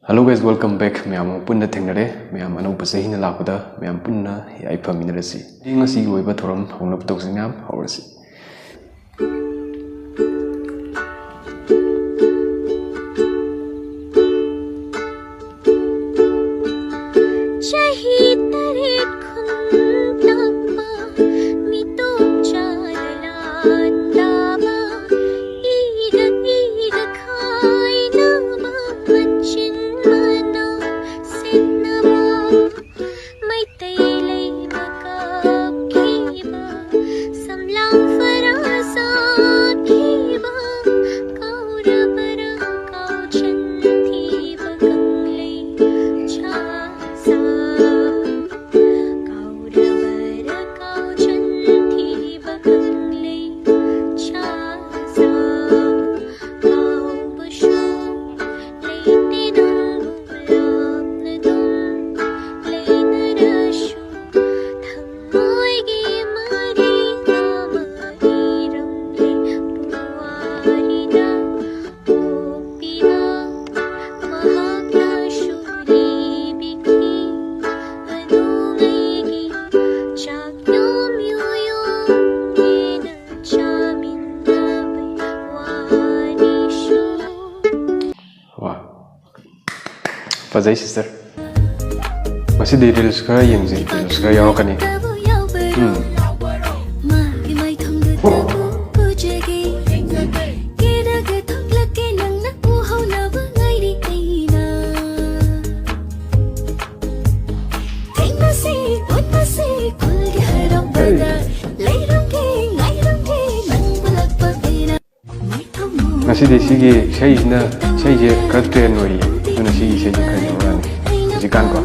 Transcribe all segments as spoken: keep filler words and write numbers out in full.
Hello guys, welcome back. ꯃꯌꯥꯝ ꯑꯃꯨꯛ ꯄꯨꯟꯅ ꯊꯦꯡꯅꯔꯦ꯫ ꯃꯌꯥꯝ ꯑꯅꯧꯕ ꯆꯍꯤꯅ ꯂꯥꯛꯄꯗ ꯃꯌꯥꯝ ꯄꯨꯟꯅ ꯌꯥꯏꯐꯃꯤꯟꯅꯔꯁꯤ꯫ ꯉꯁꯤꯒꯤ ꯑꯣꯏꯕ ꯊꯧꯔꯝ ꯍꯧꯅꯕ ꯇꯧꯁꯤ ꯃꯌꯥꯝ꯫ ꯍꯧꯔꯁꯤ꯫ ꯆꯍꯤ ꯇꯔꯦꯠ ꯈꯨꯟ ꯇꯥꯛꯄ ꯃꯤꯇꯣꯞ ꯆꯥꯅ ꯂꯥꯟꯗꯥꯕ, ꯏꯒ ꯏꯒ ꯈꯥꯏꯅꯕ ꯃꯆꯤꯟ ꯃꯅꯥꯎ ꯁꯤꯟꯅꯕ, ꯃꯩꯇꯩ ꯂꯩꯃ ꯀꯞꯈꯤꯕ, ꯁꯝꯂꯥꯡ ꯐꯔꯥ ꯁꯥꯈꯤꯕ, ꯀꯥꯎꯔꯕꯔꯥ ꯀꯥꯎꯆꯟꯈꯤꯕ ꯀꯪꯂꯩ ꯆꯥ ꯁꯥ, ꯀꯥꯎꯔꯕꯔꯥ ꯀꯥꯎꯆꯟꯈꯤꯕ ꯀꯪꯂꯩ ꯆꯥ ꯁꯥ, ꯀꯥꯎꯕꯁꯨ ꯂꯩꯇꯦ ꯅꯪꯕꯨ ꯂꯥꯞꯅ ꯑꯗꯨꯝ ꯂꯩꯅꯔꯁꯨ, ꯊꯃꯣꯏꯒꯤ ꯃꯔꯤ ꯑꯃ ꯏꯔꯝꯂꯦ ꯄꯨꯋꯥꯔꯤꯅ꯫ ꯄꯣꯛꯄꯤꯕ ꯃꯍꯥꯛꯅꯁꯨ ꯂꯤꯕꯤꯈꯤ꯫ ꯑꯗꯨꯉꯩꯒꯤ ꯆꯥꯛ ꯌꯣꯝ ꯌꯣꯝꯗꯨꯅ ꯆꯥꯃꯤꯟꯅꯕꯩ ꯋꯥꯔꯤꯁꯨ꯫ ꯋꯥ꯫ ꯐꯖꯩ sister꯫ ꯉꯁꯤꯗꯤ reels ꯈꯔ ꯌꯦꯡꯁꯤ, reels ꯈꯔ ꯌꯥꯎꯔꯛꯀꯅꯤ꯫ ꯎꯝ꯫ ꯉꯁꯤꯗꯤ ꯁꯤꯒꯤ ꯏꯁꯩꯁꯤꯅ, ꯏꯁꯩꯁꯦ ꯈꯔ trend ꯑꯣꯏꯔꯤꯌꯦ, ꯑꯗꯨꯅ ꯁꯤꯒꯤ ꯏꯁꯩꯁꯦ ꯈꯔ ꯌꯥꯎꯔꯛꯑꯅꯤ ꯍꯧꯖꯤꯛꯀꯥꯟꯀꯣ꯫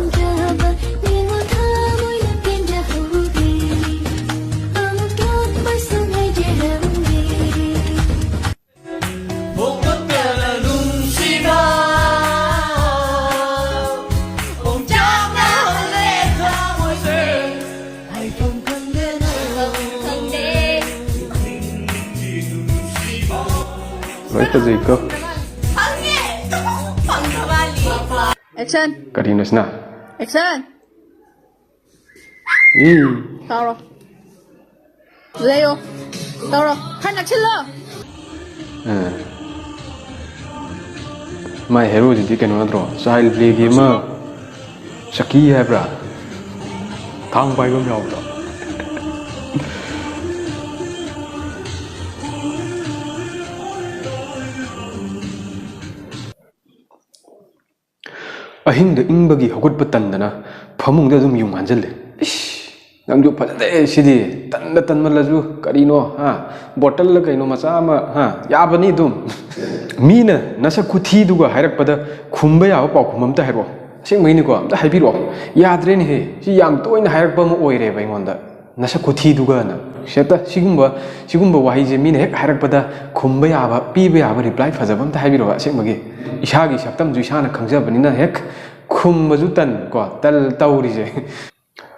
ꯂꯣꯏ ꯐꯖꯩꯀꯣ꯫ ꯐꯪꯉꯦ! ꯐꯪꯗꯕ ꯑꯅꯤ꯫ Action. ꯀꯔꯤꯅꯣ ꯁꯤꯅ? Action. ꯏ꯫ ꯇꯧꯔꯣ꯫ ꯂꯩꯌꯣ꯫ ꯇꯧꯔꯣ꯫ ꯈꯔ ꯅꯛꯁꯤꯜꯂꯣ꯫ ꯑ꯫ ꯃꯥꯏ ꯍꯦꯔꯣꯁꯤꯗꯤ ꯀꯩꯅꯣ ꯅꯠꯇ꯭ꯔꯣ? ꯆꯥꯏꯜ ꯄ꯭ꯂꯦꯒꯤ ꯑꯃ ꯆꯀꯤ ꯍꯥꯏꯕ꯭ꯔꯥ? ꯊꯥꯡ ꯄꯥꯏꯕ ꯑꯃ ꯌꯥꯎꯕꯗꯣ꯫ ꯑꯍꯤꯡꯗ ꯏꯪꯕꯒꯤ ꯍꯧꯒꯠꯄ ꯇꯟꯗꯅ ꯐꯃꯨꯡꯗ ꯑꯗꯨꯝ ꯌꯨꯡ ꯍꯥꯟꯖꯤꯜꯂꯦ꯫ ꯏꯁ, ꯅꯪꯁꯨ ꯐꯖꯗꯦ ꯁꯤꯗꯤ꯫ ꯇꯟꯗ ꯇꯟꯃꯜꯂꯁꯨ ꯀꯔꯤꯅꯣ, ꯍꯥ? ꯕꯣꯇꯜꯗ ꯀꯩꯅꯣ ꯃꯆꯥ ꯑꯃ, ꯍꯥ? ꯌꯥꯕꯅꯤ ꯑꯗꯨꯝ꯫ ꯃꯤꯅ ꯅꯁꯛ ꯈꯨꯊꯤꯗꯨꯒ ꯍꯥꯏꯔꯛꯄꯗ ꯈꯨꯝꯕ ꯌꯥꯕ ꯄꯥꯎꯈꯨꯝ ꯑꯝꯇ ꯍꯥꯏꯔꯛꯑꯣ꯫ ꯑꯁꯦꯡꯕꯩꯅꯤꯀꯣ, ꯑꯝꯇ ꯍꯥꯏꯕꯤꯔꯛꯑꯣ꯫ ꯌꯥꯗ꯭ꯔꯦꯅꯦꯍꯦ, ꯁꯤ ꯌꯥꯝ ꯇꯣꯏꯅ ꯍꯥꯏꯔꯛꯄ ꯑꯃ ꯑꯣꯏꯔꯦꯕ ꯑꯩꯉꯣꯟꯗ꯫ ꯅꯁꯛ ꯈꯨꯊꯤꯗꯨꯒꯅ꯫ ꯁꯦꯠꯇ ꯁꯤꯒꯨꯝꯕ, ꯁꯤꯒꯨꯝꯕ ꯋꯥꯍꯩꯁꯦ ꯃꯤꯅ ꯍꯦꯛ ꯍꯥꯏꯔꯛꯄꯗ ꯈꯨꯝꯕ ꯌꯥꯕ, ꯄꯤꯕ ꯌꯥꯕ ꯔꯤꯄ꯭ꯂꯥꯏ ꯐꯖꯕ ꯑꯝꯇ ꯍꯥꯏꯕꯤꯔꯛꯑꯣ꯫ ꯑꯁꯦꯡꯕꯒꯤ ꯏꯁꯥꯒꯤ ꯁꯛꯇꯝꯁꯨ ꯏꯁꯥꯅ ꯈꯪꯖꯕꯅꯤꯅ ꯍꯦꯛ ꯈꯨꯝꯕꯁꯨ ꯇꯟ ꯀꯣ, ꯇꯜ ꯇꯧꯔꯤꯁꯦ꯫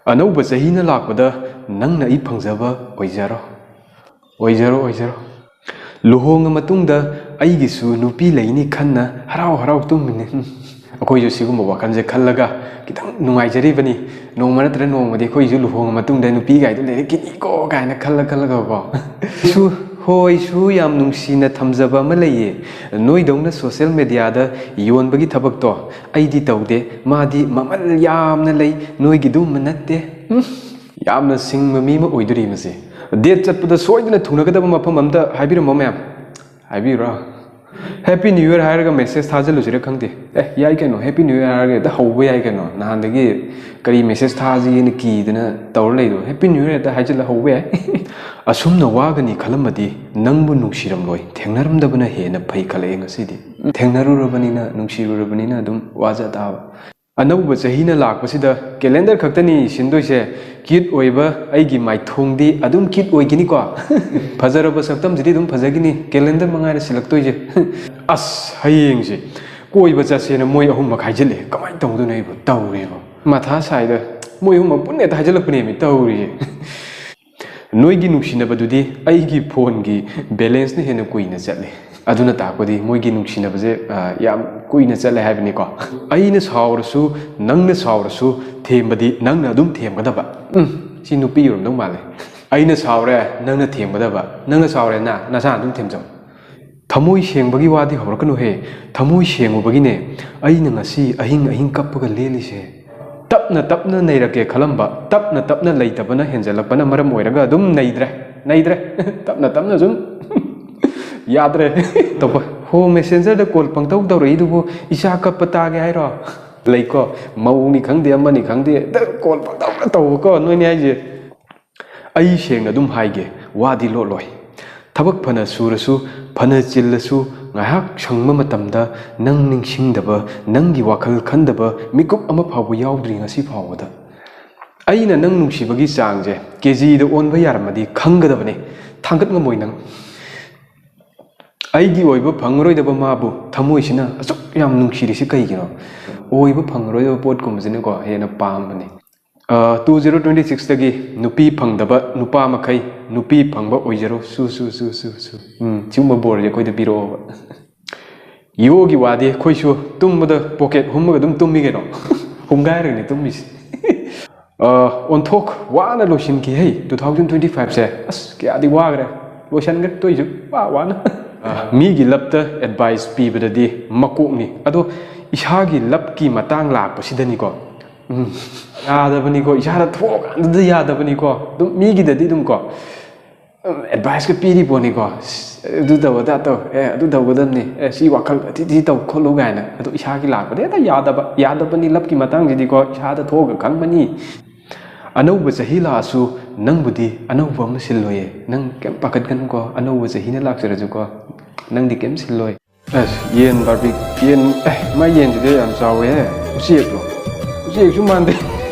ꯑꯅꯧꯕ ꯆꯍꯤꯅ ꯂꯥꯛꯄꯗ ꯅꯪꯅ ꯑꯩ ꯐꯪꯖꯕ ꯑꯣꯏꯖꯔꯣ, ꯑꯣꯏꯖꯔꯣ, ꯑꯣꯏꯖꯔꯣ꯫ ꯂꯨꯍꯣꯡꯉ ꯃꯇꯨꯡꯗ ꯑꯩꯒꯤꯁꯨ ꯅꯨꯄꯤ ꯂꯩꯅꯤ ꯈꯟꯅ ꯍꯔꯥꯎ ꯍꯔꯥꯎ ꯇꯨꯝꯃꯤꯅꯤ꯫ ꯎꯝ꯫ ꯑꯩꯈꯣꯏꯁꯨ ꯁꯤꯒꯨꯝꯕ ꯋꯥꯈꯜꯁꯦ ꯈꯜꯂꯒ ꯈꯤꯇꯪ ꯅꯨꯡꯉꯥꯏꯖꯔꯤꯕꯅꯤ꯫ ꯅꯣꯡꯃ ꯅꯠꯇ꯭ꯔ ꯅꯣꯡꯃꯗꯤ ꯑꯩꯈꯣꯏꯁꯨ ꯂꯨꯍꯣꯡꯉ ꯃꯇꯨꯡꯗ ꯅꯨꯄꯤꯒꯥꯏꯗꯨ ꯂꯩꯔꯛꯈꯤꯅꯤꯀꯣ ꯀꯥꯏꯅ ꯈꯜꯂ ꯈꯜꯂꯒꯀꯣ꯫ ꯁꯨ-, ꯍꯣꯏ, ꯁꯨ ꯌꯥꯝ ꯅꯨꯡꯁꯤꯅ ꯊꯝꯖꯕ ꯑꯃ ꯂꯩꯌꯦ꯫ ꯅꯣꯏꯗꯧꯅ ꯁꯣꯁꯦꯜ ꯃꯦꯗꯤꯌꯥꯗ ꯌꯣꯟꯕꯒꯤ ꯊꯕꯛꯇꯣ ꯑꯩꯗꯤ ꯇꯧꯗꯦ꯫ ꯃꯥꯗꯤ ꯃꯃꯜ ꯌꯥꯝꯅ ꯂꯩ, ꯅꯣꯏꯒꯤꯗꯨꯝꯕ ꯅꯠꯇꯦ꯫ ꯎꯝ, ꯌꯥꯝꯅ ꯁꯤꯡꯕ ꯃꯤ ꯑꯃ ꯑꯣꯏꯗꯣꯔꯤ ꯃꯁꯤ꯫ ꯗꯦꯠ ꯆꯠꯄꯗ ꯁꯣꯏꯗꯅ ꯊꯨꯡꯅꯒꯗꯕ ꯃꯐꯝ ꯑꯝꯇ ꯍꯥꯏꯕꯤꯔꯝꯃꯣ ꯃꯌꯥꯝ꯫ ꯍꯥꯏꯕꯤꯌꯨꯔꯥ? Happy New Year ꯍꯥꯏꯔꯒ ꯃꯦꯁꯦꯖ ꯊꯥꯖꯤꯜꯂꯨꯁꯤꯔ ꯈꯪꯗꯦ꯫ ꯑꯦ, ꯌꯥꯏ ꯀꯩꯅꯣ, Happy New Year ꯍꯥꯏꯔꯒ ꯍꯦꯛꯇ ꯍꯧꯕ ꯌꯥꯏ ꯀꯩꯅꯣ꯫ ꯅꯍꯥꯟꯗꯒꯤ ꯀꯔꯤ ꯃꯦꯁꯦꯖ ꯊꯥꯁꯤꯒꯦꯅ ꯀꯤꯗꯅ ꯇꯧꯔ ꯂꯩꯗꯣ, Happy New Year ꯍꯦꯛꯇ ꯍꯥꯏꯖꯤꯜꯂ ꯍꯧꯕ ꯌꯥꯏ꯫ ꯑꯁꯨꯝꯅ ꯋꯥꯒꯅꯤ ꯈꯜꯂꯝꯃꯗꯤ ꯅꯪꯕꯨ ꯅꯨꯡꯁꯤꯔꯝꯂꯣꯏ, ꯊꯦꯡꯅꯔꯝꯗꯕꯅ ꯍꯦꯟꯅ ꯐꯩ ꯈꯜꯂꯛꯑꯦ ꯉꯁꯤꯗꯤ꯫ ꯊꯦꯡꯅꯔꯨꯔꯕꯅꯤꯅ, ꯅꯨꯡꯁꯤꯔꯨꯔꯕꯅꯤꯅ ꯑꯗꯨꯝ ꯋꯥꯖ ꯇꯥꯕ꯫ ꯑꯅꯧꯕ ꯆꯍꯤꯅ ꯂꯥꯛꯄꯁꯤꯗ ꯀꯦꯂꯦꯟꯗꯔ ꯈꯛꯇꯅꯤ ꯁꯤꯟꯗꯣꯏꯁꯦ꯫ ꯀ꯭ꯌꯨꯠ ꯑꯣꯏꯕ ꯑꯩꯒꯤ ꯃꯥꯏꯊꯣꯡꯗꯤ ꯑꯗꯨꯝ ꯀ꯭ꯌꯨꯠ ꯑꯣꯏꯒꯅꯤꯀꯣ꯫ ꯐꯖꯔꯕ ꯁꯛꯇꯝꯁꯤꯗꯤ ꯑꯗꯨꯝ ꯐꯖꯒꯅꯤ꯫ ꯀꯦꯂꯦꯟꯗꯔ ꯃꯉꯥꯏꯔꯦ ꯁꯤꯜꯂꯛꯇꯣꯏꯁꯦ꯫ ꯑꯁ, ꯍꯌꯦꯡꯁꯦ ꯀꯣꯏꯕ ꯆꯠꯁꯦꯅ ꯃꯣꯏ ꯑꯍꯨꯝꯃꯛ ꯍꯥꯏꯖꯤꯜꯂꯛꯑꯦ꯫ ꯀꯃꯥꯏꯅ ꯇꯧꯗꯣꯏꯅꯣ ꯑꯩꯕꯨ? ꯇꯧꯔꯦꯕ꯫ ꯃꯊꯥ ꯁꯥꯏꯗ꯫ ꯃꯣꯏ ꯑꯍꯨꯝꯃꯛ ꯄꯨꯟꯅ ꯍꯦꯛꯇ ꯍꯥꯏꯖꯤꯜꯂꯛꯄꯅꯦꯃꯤ ꯇꯧꯔꯤꯁꯦ꯫ ꯅꯣꯏꯒꯤ ꯅꯨꯡꯁꯤꯅꯕꯗꯨꯗꯤ ꯑꯩꯒꯤ ꯐꯣꯟꯒꯤ ꯕꯦꯂꯦꯟꯁꯅ ꯍꯦꯟꯅ ꯀꯨꯏꯅ ꯆꯠꯂꯦ꯫ ꯑꯗꯨꯅ ꯇꯥꯛꯄꯗꯤ ꯃꯣꯏꯒꯤ ꯅꯨꯡꯁꯤꯅꯕꯁꯦ, ꯑ, ꯌꯥꯝ ꯀꯨꯏꯅ ꯆꯠꯂꯦ ꯍꯥꯏꯕꯅꯤꯀꯣ꯫ ꯑꯩꯅ ꯁꯥꯎꯔꯁꯨ, ꯅꯪꯅ ꯁꯥꯎꯔꯁꯨ, ꯊꯦꯝꯕꯗꯤ ꯅꯪꯅ ꯑꯗꯨꯝ ꯊꯦꯝꯒꯗꯕ꯫ ꯎꯝ, ꯁꯤ ꯅꯨꯄꯤ ꯑꯣꯏꯔꯝꯗꯧ ꯃꯥꯜꯂꯦ꯫ ꯑꯩꯅ ꯁꯥꯎꯔꯦ, ꯅꯪꯅ ꯊꯦꯝꯒꯗꯕ꯫ ꯅꯪꯅ ꯁꯥꯎꯔꯦꯅ, ꯅꯁꯥꯅ ꯑꯗꯨꯝ ꯊꯦꯝꯖꯧ꯫ ꯊꯃꯣꯏ ꯁꯦꯡꯕꯒꯤ ꯋꯥꯗꯤ ꯍꯧꯔꯛꯀꯅꯨꯍꯦ꯫ ꯊꯃꯣꯏ ꯁꯦꯡꯉꯨꯕꯒꯤꯅꯦ ꯑꯩꯅ ꯉꯁꯤ ꯑꯍꯤꯡ ꯑꯍꯤꯡ ꯀꯞꯄꯒ ꯂꯦꯜꯂꯤꯁꯦ꯫ ꯇꯞꯅ ꯇꯞꯅ ꯅꯩꯔꯛꯀꯦ ꯈꯜꯂꯝꯕ, ꯇꯞꯅ ꯇꯞꯅ ꯂꯩꯇꯕꯅ ꯍꯦꯟꯖꯜꯂꯛꯄꯅ ꯃꯔꯝ ꯑꯣꯏꯔꯒ ꯑꯗꯨꯝ ꯅꯩꯗ꯭ꯔꯦ, ꯅꯩꯗ꯭ꯔꯦ꯫ ꯇꯞꯅ ꯇꯞꯅ ꯁꯨꯝ ꯌꯥꯗ꯭ꯔꯦ꯫ ꯇꯧꯕ꯫ ꯍꯣ, ꯃꯦꯁꯦꯟꯖꯔꯗ ꯀꯣꯜ ꯄꯪꯇꯧ ꯇꯧꯔꯛꯏꯗꯨꯕꯨ ꯏꯆꯥ ꯀꯞꯄ ꯇꯥꯒꯦ ꯍꯥꯏꯔꯣ? ꯂꯩꯀꯣ, ꯃꯧꯅꯤ ꯈꯪꯗꯦ, ꯑꯃꯅꯤ ꯈꯪꯗꯦ, ꯍꯦꯛꯇ ꯀꯣꯜ ꯄꯪꯇꯧꯗ ꯇꯧꯕꯀꯣ, ꯅꯣꯏꯅꯦ ꯍꯥꯏꯁꯦ꯫ ꯑꯩ ꯁꯦꯡꯅ ꯑꯗꯨꯝ ꯍꯥꯏꯒꯦ, ꯋꯥꯗꯤ ꯂꯣꯠꯂꯣꯏ꯫ ꯊꯕꯛ ꯐꯅ ꯁꯨꯔꯁꯨ, ꯐꯅ ꯆꯤꯜꯂꯁꯨ, ꯉꯥꯏꯍꯥꯛ ꯁꯪꯕ ꯃꯇꯝꯗ ꯅꯪ ꯅꯤꯡꯁꯤꯡꯗꯕ, ꯅꯪꯒꯤ ꯋꯥꯈꯜ ꯈꯟꯗꯕ ꯃꯤꯀꯨꯞ ꯑꯃ ꯐꯥꯎꯕ ꯌꯥꯎꯗ꯭ꯔꯤ ꯉꯁꯤ ꯐꯥꯎꯕꯗ꯫ ꯑꯩꯅ ꯅꯪ ꯅꯨꯡꯁꯤꯕꯒꯤ ꯆꯥꯡꯁꯦ ꯀꯦ ꯖꯤꯗ ꯑꯣꯟꯕ ꯌꯥꯔꯝꯃꯗꯤ ꯈꯪꯒꯗꯕꯅꯦ, ꯊꯥꯡꯒꯠ ꯉꯝꯃꯣꯏ ꯅꯪ꯫ ꯑꯩꯒꯤ ꯑꯣꯏꯕ ꯐꯪꯉꯔꯣꯏꯗꯕ ꯃꯥꯕꯨ ꯊꯃꯣꯏꯁꯤꯅ ꯑꯁꯨꯛ ꯌꯥꯝ ꯅꯨꯡꯁꯤꯔꯤꯁꯤ ꯀꯩꯒꯤꯅꯣ? ꯑꯣꯏꯕ ꯐꯪꯉꯔꯣꯏꯗꯕ ꯄꯣꯠꯀꯨꯝꯕꯁꯤꯅꯀꯣ ꯍꯦꯟꯅ ꯄꯥꯝꯕꯅꯤ꯫ ꯑ, two zero twenty sixꯇꯒꯤ ꯅꯨꯄꯤ ꯐꯪꯗꯕ ꯅꯨꯄꯥ ꯃꯈꯩ ꯅꯨꯄꯤ ꯐꯪꯕ ꯑꯣꯏꯖꯔꯣ꯫ ꯁꯨ, ꯁꯨ, ꯁꯨ, ꯁꯨ, ꯁꯨ꯫ ꯎꯝ, ꯁꯤꯒꯨꯝꯕ ꯕꯣꯔꯁꯦ ꯑꯩꯈꯣꯏꯗ ꯄꯤꯔꯛꯑꯣꯕ꯫ ꯌꯣꯒꯤ ꯋꯥꯗꯤ ꯑꯩꯈꯣꯏꯁꯨ ꯇꯨꯝꯕꯗ ꯄꯣꯀꯦꯠ ꯍꯨꯝꯃꯒ ꯑꯗꯨꯝ ꯇꯨꯝꯃꯤ ꯀꯩꯅꯣ꯫ ꯍꯨꯝꯒꯥꯏꯔꯒꯅꯤ ꯇꯨꯝꯃꯤꯁꯦ꯫ ꯑ, ꯑꯣꯟꯊꯣꯛ ꯋꯥꯅ ꯂꯣꯏꯁꯤꯟꯈꯤ ꯍꯩ, two thousand twenty fiveꯁꯦ꯫ ꯑꯁ, ꯀꯌꯥꯗꯤ ꯋꯥꯈ꯭ꯔꯦ꯫ ꯂꯣꯏꯁꯤꯟꯈ꯭ꯔꯦ ꯇꯣꯏꯁꯨ ꯋꯥ ꯋꯥꯅ꯫ ꯑ, ꯃꯤꯒꯤ ꯂꯞꯇ ꯑꯦꯗꯚꯥꯏꯁ ꯄꯤꯕꯗꯗꯤ ꯃꯀꯣꯛꯅꯤ꯫ ꯑꯗꯣ ꯏꯁꯥꯒꯤ ꯂꯞꯀꯤ ꯃꯇꯥꯡ ꯂꯥꯛꯄꯁꯤꯗꯅꯤꯀꯣ, ꯎꯝ, ꯌꯥꯗꯕꯅꯤꯀꯣ, ꯏꯁꯥꯗ ꯊꯣꯛꯑꯀꯥꯟꯗꯗꯤ ꯌꯥꯗꯕꯅꯤꯀꯣ꯫ ꯑꯗꯨꯝ ꯃꯤꯒꯤꯗꯗꯤ ꯑꯗꯨꯝ ꯀꯣ, ꯑꯦꯗꯚꯥꯏꯁꯀ ꯄꯤꯔꯤ ꯄꯣꯠꯅꯤꯀꯣ, "ꯑꯗꯨ ꯇꯧ, ꯑꯗꯥ ꯇꯧ, ꯑꯦ, ꯑꯗꯨ ꯇꯧꯒꯗꯕꯅꯤ, ꯑꯦ, ꯁꯤ ꯋꯥꯈꯜ ꯑꯊꯤ ꯊꯤ ꯇꯧ ꯈꯣꯠꯂꯨ" ꯀꯥꯏꯅ꯫ ꯑꯗꯣ ꯏꯁꯥꯒꯤ ꯂꯥꯛꯄꯗꯤ ꯍꯦꯛꯇ ꯌꯥꯗꯕ, ꯌꯥꯗꯕꯅꯤ꯫ ꯂꯞꯀꯤ ꯃꯇꯥꯡꯁꯤꯗꯤꯀꯣ, ꯏꯁꯥꯗ ꯊꯣꯛꯑꯒ ꯈꯪꯕꯅꯤ꯫ ꯑꯅꯧꯕ ꯆꯍꯤ ꯂꯥꯛꯑꯁꯨ ꯅꯪꯕꯨꯗꯤ ꯑꯅꯧꯕ ꯑꯃ ꯁꯤꯜꯂꯣꯏꯌꯦ꯫ ꯅꯪ ꯀꯩꯝ ꯄꯥꯈꯠꯀꯅꯨꯀꯣ, ꯑꯅꯧꯕ ꯆꯍꯤꯅ ꯂꯥꯛꯆꯔꯁꯨꯀꯣ, ꯅꯪꯗꯤ ꯀꯩꯝ ꯁꯤꯜꯂꯣꯏ꯫ ꯑꯁ, ꯌꯦꯟ ꯕꯥꯔꯕꯤ-, ꯌꯦꯟ, ꯑꯦ, ꯃꯥꯏ ꯌꯦꯟꯁꯤꯗꯤ ꯌꯥꯝ ꯆꯥꯎꯋꯦꯍꯦ꯫ ꯎꯆꯦꯛꯂꯣ? ꯎꯆꯦꯛꯁꯨ ꯃꯥꯟꯗꯦ꯫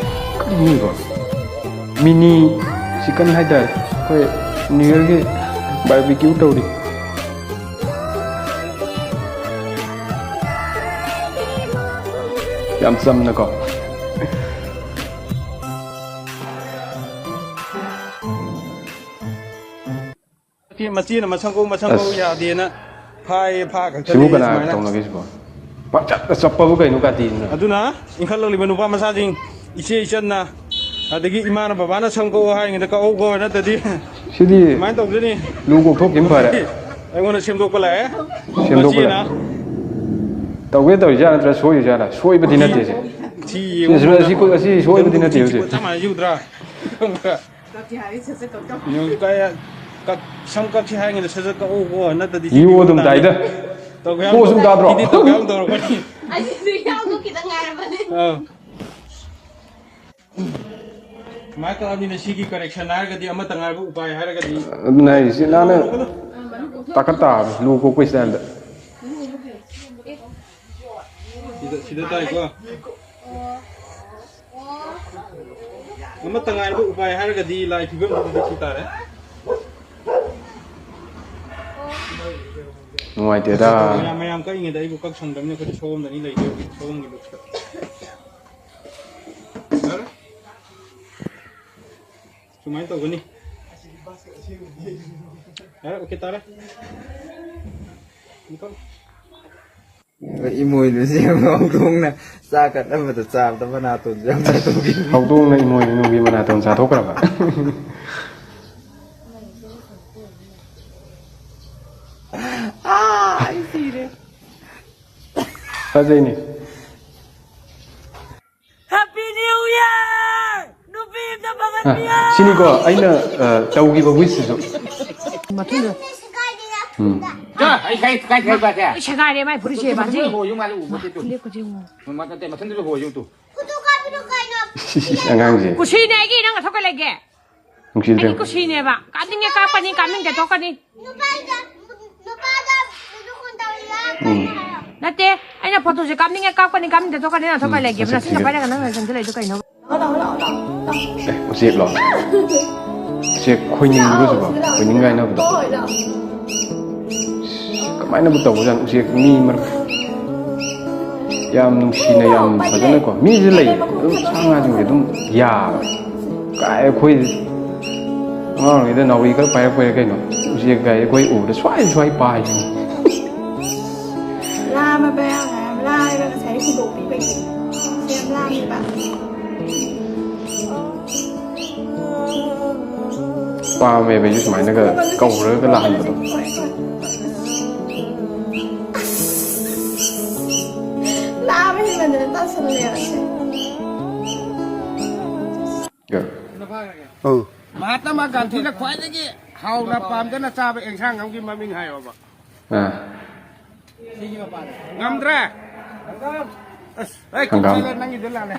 ꯀꯔꯤꯅꯣ? ꯃꯤꯅꯤ ꯆꯤꯀꯟ ꯍꯥꯏꯇꯥꯔꯦ꯫ ꯑꯩꯈꯣꯏ ꯅ꯭ꯌꯨ ꯌꯔꯒꯤ ꯕꯥꯔꯕꯤꯀ꯭ꯌꯨ ꯇꯧꯔꯤ꯫ ꯌꯥꯝ ꯆꯝꯅꯀꯣ꯫ ꯃꯆꯦꯅ ꯃꯁꯝ ꯀꯛꯎ, ꯃꯁꯝ ꯀꯛꯎ ꯑꯁ꯫ ꯌꯥꯗꯦꯅ꯫ ꯐꯥꯏꯌꯦ, ꯐꯥ ꯈꯛꯇꯅꯦ ꯁꯤꯕꯨ ꯀꯅꯥ ꯁꯨꯃꯥꯏꯅ ꯇꯧꯅꯒꯦ ꯁꯤꯕꯣ? ꯄꯪꯆꯠꯇ ꯆꯠꯄꯕꯨ ꯀꯩꯅꯣ ꯀꯥꯇꯤꯅ? ꯑꯗꯨꯅ ꯏꯟꯈꯠꯂꯛꯂꯤꯕ ꯅꯨꯄꯥ ꯃꯆꯥꯁꯤꯡ, ꯏꯆꯦ ꯏꯆꯟꯅ, ꯑꯗꯒꯤ ꯏꯃꯥꯅ ꯕꯕꯥꯅ ꯁꯝ ꯀꯛꯑꯣ ꯍꯥꯏꯔꯤꯉꯩꯗ ꯀꯛꯍꯧꯀꯣ, ꯅꯠꯇ꯭ꯔꯗꯤ ꯁꯤꯗꯤ ꯀꯃꯥꯏꯅ ꯇꯧꯗꯣꯏꯅꯤ? ꯂꯨ ꯀꯣꯛꯊꯣꯛꯈꯤꯕꯅ ꯐꯔꯦ꯫ ꯑꯩꯉꯣꯟꯗ ꯁꯦꯝꯗꯣꯛꯄ ꯂꯥꯛꯑꯦ꯫ ꯁꯦꯝꯗꯣꯛꯄ ꯃꯆꯦꯅ ꯂꯥꯛꯑꯦ꯫ ꯇꯧꯒꯦ ꯇꯧꯔꯤꯖꯥꯠ ꯅꯠꯇ꯭ꯔ ꯁꯣꯏꯔꯤꯖꯥꯠꯂ? ꯁꯣꯏꯕꯗꯤ ꯅꯠꯇꯦ ꯁꯦ꯫ ꯊꯤ ꯁꯤ, ꯌꯦꯡꯉꯨ꯫ ꯁꯤ, ꯁꯤ ꯁꯣꯏꯕꯗꯤ ꯅꯠꯇꯦ ꯊꯤ ꯍꯧꯖꯤꯛ꯫ ꯆꯞ ꯃꯥꯟꯅ ꯌꯨꯗ꯭ꯔꯥ? ꯀꯛꯀꯦ ꯍꯥꯏꯔꯗꯤ ꯁꯠ ꯁꯠ ꯀꯛ ꯇꯧ꯫ ꯌꯦꯡꯉꯨ, ꯀꯛ-, ꯁꯝ ꯀꯛꯁꯤ ꯍꯥꯏꯔꯤꯉꯩꯗ ꯁꯠ ꯁꯠ ꯀꯛꯎꯀꯣ, ꯅꯠꯇ꯭ꯔꯗꯤ ꯁꯤ ꯌꯨ ꯑꯗꯨꯝ ꯇꯥꯏꯗ꯫ ꯇꯧꯒꯦ ꯍꯥꯏꯕ ꯄꯣꯁ ꯑꯗꯨꯝ ꯇꯥꯗ꯭ꯔꯣ? ꯁꯤꯗꯤ ꯇꯧꯒꯦ ꯍꯥꯏꯕ ꯇꯧꯔꯛꯀꯅꯤ꯫ ꯑꯩꯗꯤ ꯌꯥꯎꯗꯨ ꯈꯤꯇꯪ ꯉꯥꯏꯔꯕꯅꯦ꯫ ꯑꯥ꯫ ꯁꯨꯃꯥꯏꯅ ꯇꯧꯔꯕꯅꯤꯅ ꯁꯤꯒꯤ correction ꯍꯥꯏꯔꯒꯗꯤ ꯑꯃꯠꯇ ꯉꯥꯏꯔꯕ ꯎꯄꯥꯏ ꯍꯥꯏꯔꯒꯗꯤ ꯑꯗꯨꯅ ꯑꯩꯁꯦ ꯅꯥꯟꯅ ꯇꯥꯈꯠ ꯇꯥꯕꯅꯤ, ꯂꯨ ꯀꯣꯛꯄꯩ style ꯗ꯫ ꯁꯤꯗ, ꯁꯤꯗ ꯇꯥꯏꯀꯣ꯫ ꯑꯃꯠꯇ ꯉꯥꯏꯔꯕ ꯎꯄꯥꯏ ꯍꯥꯏꯔꯒꯗꯤ ꯂꯥꯏ ꯐꯤꯕꯝꯗꯨꯗꯤ ꯁꯤ ꯇꯥꯔꯦ꯫ ꯅꯨꯡꯉꯥꯏꯇꯦꯗ꯫ ꯃꯌꯥꯝ, ꯃꯌꯥꯝ ꯀꯛꯏꯉꯩꯗ ꯑꯩꯕꯨ ꯀꯛ ꯁꯪꯗꯕꯅꯤꯅ ꯑꯩꯈꯣꯏꯗꯤ ꯁꯣꯝꯗꯅꯤ ꯂꯩꯗꯣꯏ, ꯁꯣꯝꯒꯤ look ꯇ꯫ ꯌꯥꯔꯦ? ꯁꯨꯃꯥꯏꯅ ꯇꯧꯒꯅꯤ꯫ ꯌꯥꯔꯦ, okay ꯇꯥꯔꯦ꯫ ꯑꯃꯨꯛꯀ꯫ ꯏꯃꯣꯏꯅꯨꯁꯦ ꯍꯧꯗꯣꯡꯅ ꯆꯥꯛ ꯀꯠꯂꯝꯕꯗ ꯆꯥꯕꯗ ꯃꯅꯥꯇꯣꯟꯁꯨ ꯌꯥꯝ ꯆꯥꯊꯣꯛꯈꯤ꯫ ꯍꯧꯗꯣꯡꯅ ꯏꯃꯣꯏꯅꯨꯒꯤ ꯃꯅꯥꯇꯣꯟ ꯆꯥꯊꯣꯛꯈ꯭ꯔꯕ? ꯑꯥ, ꯑꯩ ꯁꯤꯔꯦ꯫ ꯐꯖꯩꯅꯦ꯫ Happy New Year! ꯅꯨꯄꯤ ꯑꯝꯇ ꯑ, ꯐꯪꯍꯟꯕꯤꯌꯣ! ꯁꯤꯅꯤꯀꯣ ꯑꯩꯅ, ꯑ, ꯇꯧꯈꯤꯕ wish ꯁꯤꯁꯨ꯫ ꯃꯊꯨꯟꯗ ꯎꯝ꯫ ꯆꯣ, ꯑꯩ ꯀꯥꯏ, ꯀꯥꯏ, ꯀꯥꯏ ꯄꯥꯠꯀꯦ? ꯂꯣꯏ ꯁꯦꯒꯥꯏꯔꯦ ꯃꯥꯏ ꯐꯨꯔꯤꯠꯁꯦ, ꯃꯊꯟꯗ ꯕꯥꯖꯤ꯫ ꯍꯣ, ꯌꯨꯝ ꯃꯥꯜꯂꯦ, ꯎꯕ ꯃꯥ, ꯅꯠꯇꯦ, ꯇꯨ꯫ ꯈꯨꯂꯦꯞꯀꯁꯦ ꯌꯦꯡꯉꯣ꯫ ꯃ-, ꯅꯠꯇꯦ, ꯃꯊꯟꯗꯁꯨ ꯍꯣ, ꯌꯨꯝ ꯇꯨ꯫ ꯁꯤ, ꯁꯤ, ꯁꯤ, ꯑꯉꯥꯡꯁꯦ꯫ ꯀꯨꯁꯤꯅꯦ ꯑꯩꯒꯤ, ꯅꯪ ꯅꯊꯧ ꯀꯩ ꯂꯩꯒꯦ? ꯅꯨꯡꯁꯤꯗ꯭ꯔꯦ꯫ ꯑꯩꯒꯤ ꯀꯨꯁꯤꯅꯦꯕ꯫ ꯀꯥꯞꯅꯤꯡꯉꯦ ꯀꯥꯞꯀꯅꯤ, ꯀꯥꯞꯅꯤꯡꯗꯦ ꯇꯣꯛꯀꯅꯤ꯫ ꯅꯨꯄꯥꯗ, ꯅꯨꯄꯥꯗ video call ꯇꯧꯔꯤꯔꯥ? ꯎꯝ꯫ ꯅꯠꯇꯦ, ꯑꯩꯅ photo ꯁꯦ ꯀꯥꯞꯅꯤꯡꯉꯦ ꯀꯥꯞꯀꯅꯤ, ꯀꯥꯞꯅꯤꯡꯗꯦ ꯇꯣꯛꯀꯅꯤ, ꯅꯪ ꯅꯊꯧ ꯀꯩ ꯎꯝ, ꯂꯩꯒꯦ? ꯃꯁꯛ ꯅꯁꯤꯡꯗ ꯊꯤꯒꯠꯂꯦ꯫ ꯄꯥꯏꯔꯒ ꯅꯪꯅ ꯆꯪꯁꯤꯜꯂꯛꯏꯗꯣ ꯀꯩꯅꯣ? ꯑꯦ, ꯎꯆꯦꯛꯂꯣ? ꯎꯆꯦꯛ ꯈꯣꯏꯅꯤꯡꯕ꯭ꯔꯣ ꯁꯤꯕꯣ? ꯈꯣꯏꯅꯤꯡ ꯀꯥꯏꯅꯕꯗꯣ? ꯀꯃꯥꯏꯅꯕꯨ ꯇꯧꯕꯖꯥꯠꯅꯣ? ꯎꯆꯦꯛ ꯃꯤ ꯃꯔꯛ-, ꯌꯥꯝ ꯅꯨꯡꯁꯤꯅ, ꯌꯥꯝ ꯐꯖꯅꯀꯣ꯫ ꯃꯤꯁꯦ ꯂꯩꯌꯦ, ꯑꯗꯨꯝ ꯁꯥ ꯉꯥꯁꯤꯡꯁꯦ ꯑꯗꯨꯝ ꯌꯥꯕ꯫ ꯀꯥꯏ ꯑꯩꯈꯣꯏ ꯑꯉꯥꯡ ꯑꯣꯏꯔꯤꯉꯩꯗ ꯅꯥꯎꯔꯤ ꯈꯔ ꯄꯥꯏꯔꯛꯄꯩꯔꯥ ꯀꯩꯅꯣ, ꯎꯆꯦꯛ ꯀꯥꯏ ꯑꯩꯈꯣꯏ ꯎꯕꯗ ꯁ꯭ꯋꯥꯏ ꯁ꯭ꯋꯥꯏ ꯄꯥꯏꯕꯅꯤ꯫ ꯃꯕꯥ ꯌꯥꯝ ꯂꯥꯏꯕ ꯉꯁꯥꯏ ꯍꯨꯟꯗꯣꯛꯄꯤꯕꯒꯤ꯫ ꯁꯤ ꯌꯥꯝ ꯂꯥꯡꯉꯦꯕ꯫ ꯄꯥꯝꯃꯦꯕ ꯑꯩꯁꯨ ꯁꯨꯃꯥꯏꯅꯒ ꯀꯧꯔꯒ ꯂꯥꯛꯍꯟꯕꯗꯣ꯫ ꯂꯥꯕ ꯍꯦꯟꯃꯟꯗꯅ ꯇꯥꯁꯜꯂꯦꯕ꯫ ꯑꯧ꯫ ꯃꯍꯥꯇꯃꯥ ꯒꯥꯟꯙꯤꯅ ꯈ꯭ꯋꯥꯏꯗꯒꯤ ꯍꯥꯎꯅ ꯄꯥꯝꯖꯅ ꯆꯥꯕ ꯑꯦꯟꯁꯥꯡ ꯑꯃꯒꯤ ꯃꯃꯤꯡ ꯍꯥꯏꯌꯣꯕ꯫ ꯑꯥ꯫ ꯉꯝꯗ꯭ꯔꯦ? ꯑꯁ, ꯑꯩ ꯍꯪꯒꯥꯝ꯫ ꯀꯨꯞꯁꯜꯂꯦ, ꯅꯪꯒꯤꯗꯣ ꯂꯥꯜꯂꯦ꯫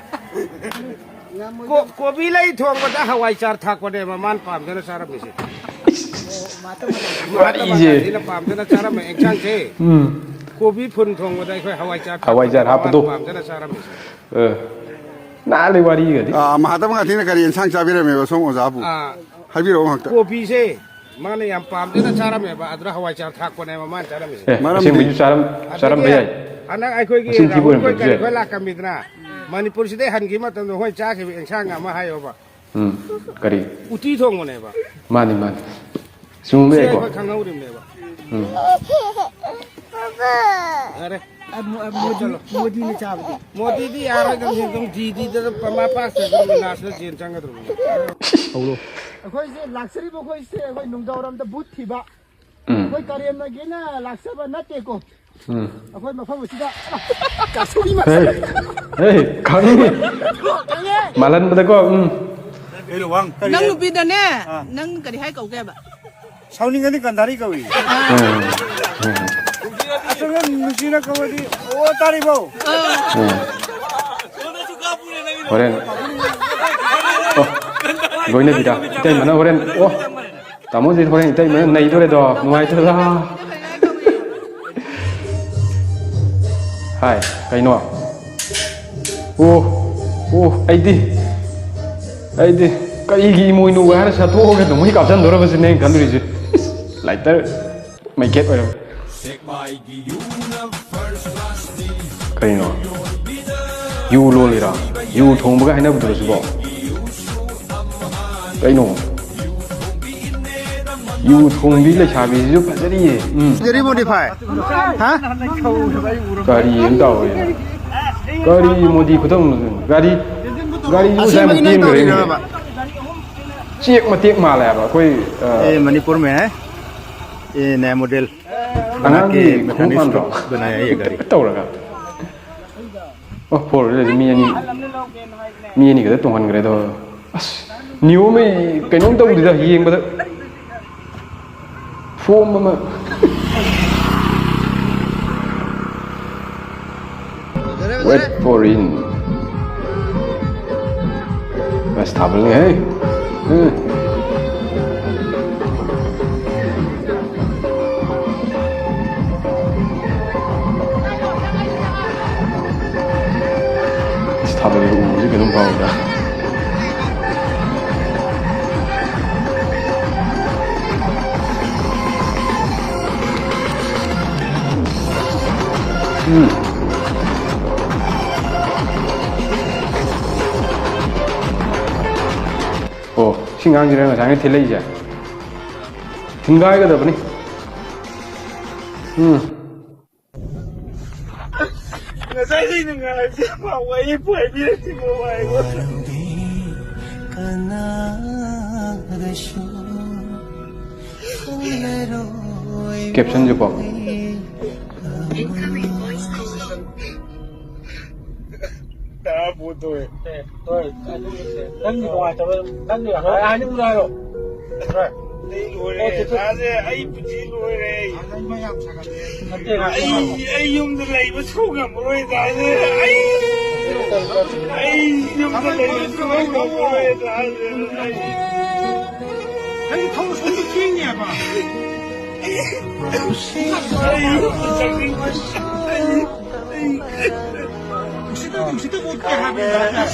ꯀꯣ-, ꯀꯣꯕꯤ ꯂꯩ ꯊꯣꯡꯕꯗ ꯍꯋꯥꯏ ꯆꯥꯔ ꯊꯥꯛꯄꯅꯦꯕ ꯃꯥꯅ ꯄꯥꯝꯖꯅ ꯆꯥꯔꯝꯃꯤꯁꯦ꯫ ꯃꯍꯥꯇꯃꯥ ꯋꯥꯔꯤꯁꯦ꯫ ꯒꯥꯟꯙꯤꯅ ꯄꯥꯝꯖꯅ ꯆꯥꯔꯝꯕ ꯑꯦꯟꯁꯥꯡꯁꯦ, ꯎꯝ꯫ ꯀꯣꯕꯤ ꯐꯨꯟ ꯊꯣꯡꯕꯗ ꯑꯩꯈꯣꯏ ꯍꯋꯥꯏ ꯆꯥꯔ ꯍꯋꯥꯏ ꯆꯥꯔ ꯊꯥꯛꯄꯅꯦꯕ ꯍꯥꯞꯄꯗꯣ꯫ ꯃꯥꯅ ꯄꯥꯝꯖꯅ ꯆꯥꯔꯝꯃꯤꯁꯦ꯫ ꯑ, ꯅꯥꯜꯂꯤ ꯋꯥꯔꯤꯒꯗꯤ꯫ ꯑꯥ, ꯃꯍꯥꯇꯃꯥ ꯒꯥꯟꯙꯤꯅ ꯀꯔꯤ ꯌꯦꯟꯁꯥꯡ ꯆꯥꯕꯤꯔꯝꯃꯦꯕ ꯁꯣꯝ ꯑꯣꯖꯥꯕꯨ? ꯑꯥ꯫ ꯍꯥꯏꯕꯤꯔꯛꯑꯣ ꯉꯥꯛꯇ꯫ ꯀꯣꯕꯤꯁꯦ ꯃꯥꯅ ꯌꯥꯝ ꯄꯥꯝꯖꯅ ꯆꯥꯔꯝꯃꯦꯕ, ꯑꯗꯨꯗ ꯍꯋꯥꯏ ꯆꯥꯔ ꯊꯥꯛꯄꯅꯦꯕ ꯃꯥꯅ ꯆꯥꯔꯝꯃꯤꯁꯦ꯫ ꯑꯦ, ꯃꯔꯝꯗꯤ? ꯑꯁꯦꯡꯕꯩꯁꯨ ꯆꯥꯔꯝ-, ꯆꯥꯔꯝꯕ ꯑꯗꯒꯤ ꯌꯥꯏ꯫ ꯍꯟꯗꯛ ꯑꯩꯈꯣꯏꯒꯤ ꯃꯆꯤꯟ ꯊꯤꯕ ꯔꯥꯍꯨꯜ ꯑꯣꯏꯔꯝꯕꯁꯨ ꯈꯣꯏ ꯀꯔꯤ ꯌꯥꯏ꯫ ꯈꯣꯏ ꯂꯥꯛꯀꯃꯤꯗꯅ, ꯃꯅꯤꯄꯨꯔꯁꯤꯗꯩ ꯍꯟꯈꯤꯕ ꯃꯇꯝꯗ ꯍꯣꯏ ꯆꯥꯈꯤꯕ ꯏꯟꯁꯥꯡ ꯑꯃ ꯍꯥꯏꯌꯣꯕ꯫ ꯎꯝ, ꯀꯔꯤ? ꯎꯇꯤ ꯊꯣꯡꯕꯅꯦꯕ꯫ ꯃꯥꯅꯤ, ꯃꯥꯅꯤ꯫ ꯆꯨꯝꯃꯦ ꯁꯤ ꯀꯣ꯫ ꯑꯩꯈꯣꯏ ꯈꯪꯍꯧꯔꯤꯕꯅꯦꯕ꯫ ꯎꯝ꯫ ꯌꯥꯔꯦ꯫ ꯑ, ꯃꯣ-, ꯑ, ꯃꯣꯗꯤ, ꯆꯠꯂꯣ꯫ ꯃꯣꯗꯤꯅ ꯆꯥꯕꯗꯤ? ꯃꯣꯗꯤꯗꯤ ꯌꯥꯔꯣꯏꯗꯕꯅꯤ, ꯑꯗꯨꯝ ꯗꯤꯗꯤꯗ ꯑꯗꯨꯝ ꯄꯃꯥ ꯄꯥꯁꯇ ꯑꯗꯨꯝ ꯅꯥꯁꯅ ꯖꯦꯜ ꯆꯪꯒꯗ꯭ꯔꯕꯅꯤ꯫ ꯍꯧꯔꯣ꯫ ꯑꯩꯈꯣꯏꯁꯦ ꯂꯥꯛꯆꯔꯤꯕ ꯑꯩꯈꯣꯏꯁꯦ ꯑꯩꯈꯣꯏ ꯅꯨꯡꯗꯥꯡꯋꯥꯏꯔꯝꯗ ꯕꯨꯠ ꯊꯤꯕ꯫ ꯎꯝ꯫ ꯑꯩꯈꯣꯏ ꯀꯔꯦꯝꯅꯒꯦꯅ ꯂꯥꯛꯆꯕ ꯅꯠꯇꯦꯀꯣ꯫ ꯎꯝ꯫ ꯑꯩꯈꯣꯏ ꯃꯐꯝ ꯑꯁꯤꯗ ꯀꯥꯁꯨꯕꯤ ꯍꯦ, ꯃꯆꯥ ꯍꯦ, ꯈꯪꯉꯤ꯫ ꯈꯪꯉꯦ꯫ ꯃꯥꯜꯍꯟꯕꯗꯀꯣ, ꯎꯝ꯫ ꯀꯩꯅꯣ ꯋꯥꯡ ꯀꯔꯤ ꯅꯪ ꯍꯥꯏ? ꯅꯨꯄꯤꯗꯅꯦ, ꯑꯥ꯫ ꯅꯪ ꯀꯔꯤ ꯍꯥꯏ ꯀꯧꯒꯦꯕ? ꯁꯥꯎꯅꯤꯡꯉꯗꯤ ꯒꯟꯙꯥꯔꯤ ꯀꯧꯏ꯫ ꯎꯝ꯫ ꯎꯝ꯫ ꯑꯁꯣꯝꯗ ꯅꯨꯡꯁꯤꯅ ꯀꯧꯔꯗꯤ, "ꯑꯣ, ꯇꯥꯔꯤꯕꯧ?" ꯎꯝ꯫ ꯍꯣꯔꯦꯟ꯫ ꯑꯣ, ꯂꯣꯏꯅꯕꯤꯗ꯫ ꯏꯇꯩꯃꯅ ꯍꯣꯔꯦꯟ꯫ ꯑꯣ, ꯇꯥꯃꯣꯁꯦ ꯍꯣꯔꯦꯟ ꯏꯇꯩꯃꯅ ꯅꯩꯗꯣꯔꯦꯗꯣ꯫ ꯅꯨꯡꯉꯥꯏꯇꯦꯗ꯫ ꯍꯥꯏ, ꯀꯩꯅꯣ? ꯑꯣ, ꯑꯣ, ꯑꯩꯗꯤ, ꯑꯩꯗꯤ ꯀꯔꯤꯒꯤ ꯏꯃꯣꯏꯅꯨꯒ ꯍꯥꯏꯔ ꯁꯠꯇꯣꯛꯑꯒ ꯅꯣꯡꯃꯩ ꯀꯥꯞꯁꯟꯗꯣꯔꯕꯁꯤꯅꯦ ꯑꯩꯅ ꯈꯜꯂꯨꯔꯤꯁꯦ꯫ ꯂꯥꯏꯇꯔ ꯃꯩꯈꯦꯠ ꯑꯣꯏꯔꯝꯃꯦ꯫ ꯀꯩꯅꯣ? ꯌꯨ ꯂꯣꯜꯂꯤꯔꯣ? ꯌꯨ ꯊꯣꯡꯕꯒ ꯍꯥꯏꯅꯕꯗꯨꯔꯣ ꯁꯤꯕꯣ? ꯀꯩꯅꯣ? ꯌꯨ ꯊꯣꯡꯕꯤ ꯂꯩꯁꯥꯕꯤꯁꯤꯁꯨ ꯐꯖꯔꯤꯌꯦ꯫ ꯎꯝ꯫ Very modify꯫ ꯍꯥ? ꯀꯔꯤ ꯑꯃ ꯇꯧꯔꯦ? ꯀꯔꯤ ꯃꯣꯗꯤ ꯈꯨꯇꯧꯅꯣ? ꯒꯥꯔꯤ, ꯒꯥꯔꯤꯁꯨ ꯉꯁꯥꯏ ꯑꯃꯨꯛ ꯑꯁꯦꯡꯕꯒꯤ ꯅꯪ ꯇꯦꯟꯈ꯭ꯔꯦꯅꯦ꯫ ꯇꯧꯔꯤꯔꯕ? ꯆꯦꯛ ꯃꯇꯦꯛ ꯃꯥꯜꯂꯦ ꯍꯥꯏꯕ ꯑꯩꯈꯣꯏ, ꯑ, ये मणिपुर में है। ये नया मॉडल बना ꯑꯉꯥꯡꯒꯤ के ꯈꯣꯡꯎꯞ ꯃꯥꯟꯗ꯭ꯔꯣ? मैकेनिस्ट बनाया ये गाड़ी। ꯇꯧꯔꯒ꯫ ꯑꯣ, four wheeler ꯁꯦ ꯃꯤ ꯑꯅꯤ, ꯃꯤ ꯑꯅꯤ ꯈꯛꯇ ꯇꯣꯡꯍꯟꯈ꯭ꯔꯦ ꯑꯗꯣ꯫ ꯑꯁ, ꯅꯤꯌꯣꯝ ꯑꯃ ꯀꯩꯅꯣꯝ ꯇꯧꯗꯦꯗ ꯌꯦꯡꯕꯗ꯫ Form ꯑꯃ꯫ Wait for it. ꯑꯁ, ꯊꯥꯕꯜꯅꯦꯍꯦ꯫ ꯎꯝ꯫ ꯑꯁ, ꯊꯥꯕꯜꯒ ꯎꯕꯁꯦ ꯀꯩꯅꯣꯝ ꯐꯥꯎꯋꯤꯗ꯫ ꯎꯝ꯫ ꯑꯣ, ꯁꯤ ꯑꯉꯥꯡꯁꯤꯅ ꯉꯁꯥꯏꯅ ꯊꯤꯜꯂꯛꯏꯁꯦ꯫ ꯊꯤꯡꯒꯥꯏꯒꯗꯕꯅꯤ꯫ ꯎꯝ꯫ ꯉꯁꯥꯏꯗꯩ ꯅꯨꯡꯉꯥꯏꯕꯁꯦ ꯑꯃ ꯋꯥꯔꯤ ꯄꯥꯏꯕꯤꯔꯛꯇꯦꯀꯣ, ꯚꯥꯏ꯫ Caption ꯁꯨ ꯀꯣ꯫ ꯇꯔꯥ ꯄꯣꯠꯇꯣ꯫ ꯑꯦ, ꯍꯣꯏ, ꯑꯗꯨꯒꯤꯁꯦ꯫ ꯅꯪꯒꯤ ꯅꯨꯡꯉꯥꯏꯇꯕ, ꯅꯪꯒꯤ ꯍꯥꯏꯅꯤꯡꯕꯗꯣ ꯍꯥꯏꯔꯣ꯫ ꯍꯣꯏ꯫ ꯑꯩ ꯂꯣꯏꯔꯦ꯫ ꯑꯣꯀꯦ, ꯇꯥꯁꯦ, ꯑꯩ ꯄꯨꯟꯁꯤ ꯂꯣꯏꯔꯦ꯫ ꯅꯠꯇꯦ, ꯉꯥꯏꯈꯣ꯫ ꯑꯩ, ꯑꯩ ꯌꯨꯝꯗ ꯂꯩꯕ ꯁꯨꯡꯉꯝꯃꯔꯣꯏ, ꯇꯥꯁꯦ꯫ ꯑꯩ, ꯑꯩ ꯌꯨꯝꯗ ꯂꯩꯕ ꯁꯨꯡꯉꯝꯃꯔꯣꯏ, ꯇꯥꯁꯦ꯫ ꯑꯩ, ꯅꯪ ꯊꯕꯛ ꯁꯨꯕ ꯊꯦꯡꯉꯦꯕ꯫ ꯑꯩ ꯌꯨꯝꯗ ꯆꯠꯅꯤꯡꯕ꯫ ꯑꯩ, ꯑꯩ, ꯎꯁꯤꯠꯇ, ꯎꯁꯤꯠꯇ ꯄꯣꯠꯇꯦ ꯍꯥꯏꯕꯅꯤꯗ꯫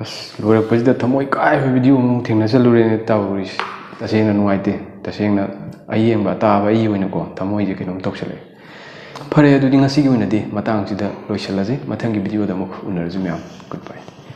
ꯑꯁ, ꯂꯣꯏꯔꯛꯄꯁꯤꯗ ꯊꯃꯣꯏ ꯀꯥꯏꯕ video ꯑꯃꯨꯛ ꯊꯦꯡꯅꯁꯜꯂꯨꯔꯦꯅꯦ ꯇꯧꯔꯤꯁꯦ꯫ ꯇꯁꯦꯡꯅ ꯅꯨꯡꯉꯥꯏꯇꯦ꯫ ꯇꯁꯦꯡꯅ ꯑꯌꯦꯡꯕ ꯑꯇꯥꯕ ꯑꯩꯒꯤ ꯑꯣꯏꯅꯀꯣ ꯊꯃꯣꯏꯁꯦ ꯀꯩꯅꯣꯝ ꯇꯧꯁꯜꯂꯛꯑꯦ꯫ ꯐꯔꯦ, ꯑꯗꯨꯗꯤ ꯉꯁꯤꯒꯤ ꯑꯣꯏꯅꯗꯤ ꯃꯇꯥꯡꯁꯤꯗ ꯂꯣꯏꯁꯤꯜꯂꯁꯤ꯫ ꯃꯊꯪꯒꯤ video ꯗ ꯑꯃꯨꯛ ꯎꯅꯔꯁꯤ ꯃꯌꯥꯝ꯫ Goodbye꯫